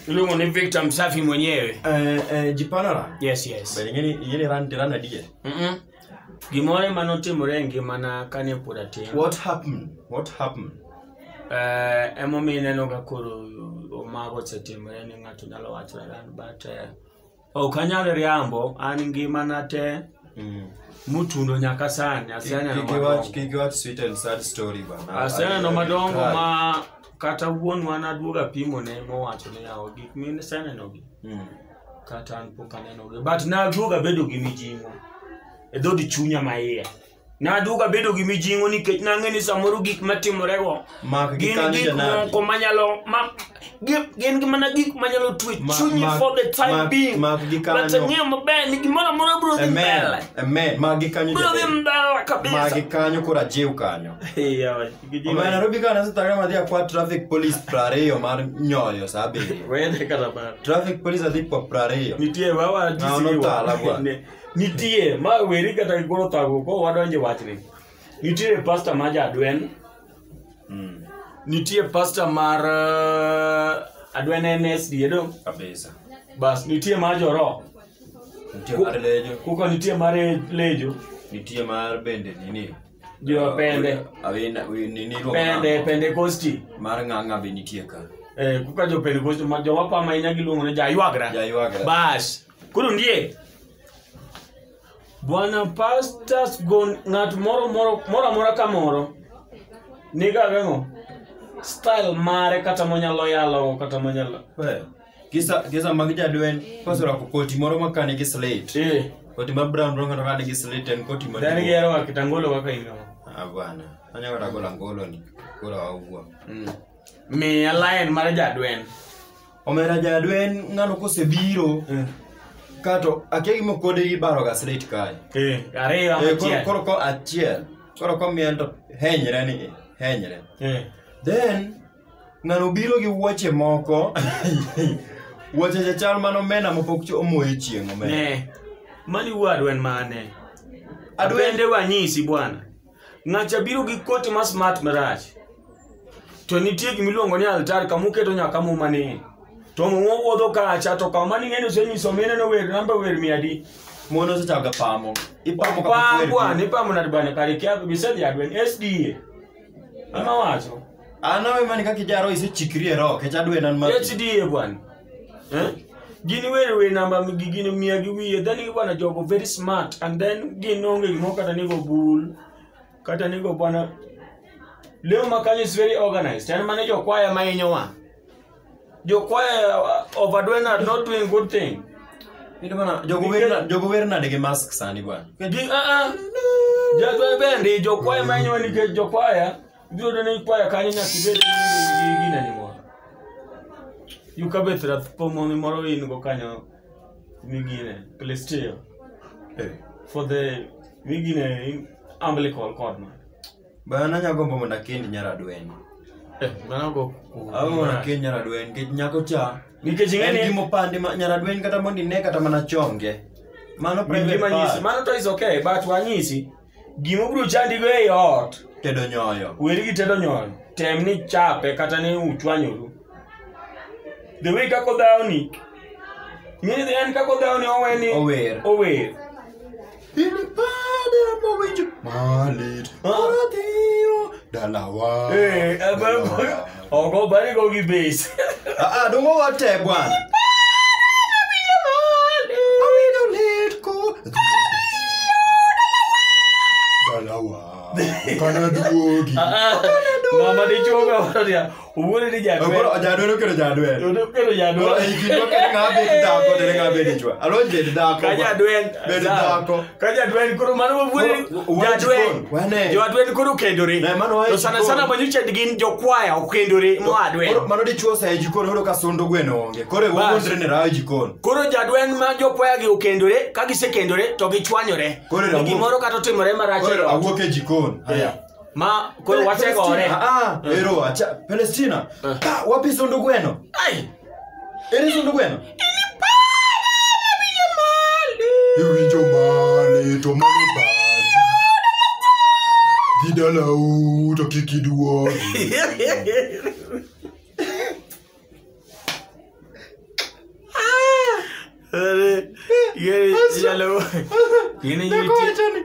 Iluongo ni Victor Msafi mwenyewe. Jipanora. Yes. Bende ing'eni ran ran adier. Gimoro ema notimore e ngimana kane pod atin. What happened? What happened? Emomiyo ineno ka koro mago osetimore ni ng'ato nyalo wacho ran but ok anyal riambo, an ngimana te mutundo nyaka sani aseneno Kik iwach madongo. kik iwach sweet and sad story bana. Aseneno madongo ma kata wuonwa naduogo apimone mowacho ni yawa gik misenenogi kata an pok anenogi but naduogo abedo gi mijing'o e dhood chunya maiye. Naduogo abedo gi mijing'o nikech nang'e ni samoro gik matimorego Mak gi gin kanyo gik janabi. moko manyalo ma gin gi mana gik manyalo twe chunyi for the time being. Mak gi But kanyo. ang'eyo maber ni gimoro amora biro dhi Amen. mbele. Amen. Mak gi kanyo. Biro dhi jatelo. mbele Mak kabisa. gi kanyo koro ajiw kanyo. Yawa, gijiwa. Omera Nairobi ka nasethagre madhi akwa traffic police 20 mar nyoyo sa 7. Wede kata baro. Traffic police adhi kwa 20. Nitie wawa Ng'ano notala bwana. Nitie ma weri kata koro thago ko wadonje wachni. Nitie pastor ma jadwen. Nitie pastor mar adwen NSD edo. Kabisa. Bas nitie mar joro. Nitie mar lejo, Kuka nitie mar lejo. nitie mar bende nini. Jo pende. Awina nini iluongo Pende nang'o? Pentecosti. Mar ng'ang'a be nitie ka. Kuka jo Pentecosti ma joma pama ahinya giluongo ni jaywagra. Jaywagra. Bas. Koro ndie. Bwana pastors go ng'at moro moro moro amora kamoro niga gang'o style mare kata monyalo yalo kata monyalo We, Kisa mag jadwen koserwako koti moro ma ka nigi slit. Koti ma brown brown kata ka nigi slit en koti ma then gihero ga kitangolo kaka in kama. Ah bwana. Anyalo kata golo angolo ni. Koro awuo. Miya line mar jadwen. Omera jadwen ng'ano kosebiro kato akia gima kode ibaro ga slit kae. Ariyo ama achiel. Koro ko achiel. Koro komiel to henyre ni henyre. Then ng'ano biro gi wuoche moko. Wuoche cha chal mano omena mapok omoye chieng' omena. Ne. Mani wuo adwen mane? Adwen- Adwende wanyisi bwana. Ng'acha biro gi koti ma smart marach. To nitie gimiluongo ni altar kamuketo nyaka muma ni. To muma wuotho kacha to kama ning'eni osenyiso mine no wer namba wer mia adi. Mon osechaga pamo. Ipamo kapok Pam wer bwana, ipamo nade bwana kare kia bisedhi adwen SDA. Ema wacho. An awe mani kaka ijaro isechikri e roho kech adwen an mar. HDA bwana. Gin wer wer namba gi gin mia gi wiye then bwana jogo very smart and then gin onge gimoro kata nigo bul kata nigo bwana leo makanyo is very organized en mane jokwaya ma hinyowa jokwaya of Adwen are not doing good thing. Iyudo bana jogo wer nade gi mask sani bwana. Gi Jadwen bende jokwaya ma hinyowa nikech jokwaya ibiro yudo ni kwaya kanyo nyaka ibed gi gineni moro. Yukabeth rath pomo moro in go kanyo migine Palestine for the migine umbilical cord man. Bana anya gombo mondo akend nyar Adwen. Mano go Agombo mondo akend nyar Adwen nikech nyako cha nikech en ing'eni gimopandi ma nyar Adwen kata mondo ine kata mana chonge. Mano private gima nyisi part. mano to is okay but wanyisi gima obiro chandi go ei ot Tedo nyoyo. weri gi tedo nyoyo tem ni chape kata ni uchwanyoru the way kaka odhawni ing'eni en kaka odhawni oweni Ower. ower Inipada mowinjo malit. Aradhiyo dalawa. Ogo barigo gi base. Ah, dongo wate bwana. Awinjo lit ko. Dalawa. Kana duogi. Ng'ama dichuo ga wacho niya, owuone ni jadwen. Koro jadwen oketo jadwen. Oketo Koro jadwen. ei kindwa ka ng'a bet dhako to ng'a bet dichwo. Alonj bed dhako. Ka jadwen. Bed dhako. Ka jadwen koro mano wawuone Koro, wa- jadwen. wane. Jadwen koro okendore. Ne, mano wae To sana jikon. sana manyocha gin jokwaya okendore moa adwen. Koro mano dichwo osa e jikon oyudo ka sundo gweno onge. Koro Bas. wawuondre ni rawo e jikon. Koro jadwen ma jokwaya gi okendore, ka gisekendore to gichwanyore. Koro Ni awuok- Gimoro kata otimore marach e Koro ot. awuok e jikon. Haya. Ma koro wasegore. Ah, ero acha Palestina. Ka wapi sundo gweno? Ai. Ere sundo gweno? Iwinjo male to mano badi. Dhi dalau to kik iduogi. Yere yalo. Gini Nyako wacho ni,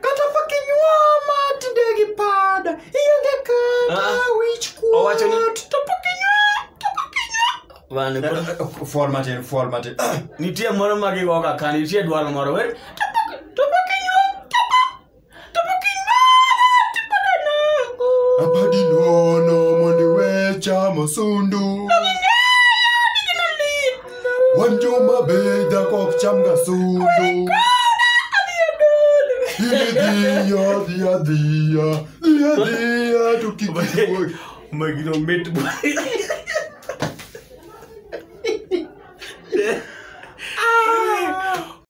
kata pok inyuoma tinde gi pada, ionge kata Ah. wich kuot. Owacho ni to pok inyuom, to pok inyuom. Bane koro Fuol matin, fuol matin. nitie moro ma gigoga ka nitie dwaro moro wer to pok inyuom, to pok inyuom, to pok nango. Abadi nono mondo iwe chamo sundu. Wan joma be dhako ok cham ga sundu. Idhi adhi adhiya, dhi adhiya to kik iwuog. Magino mit.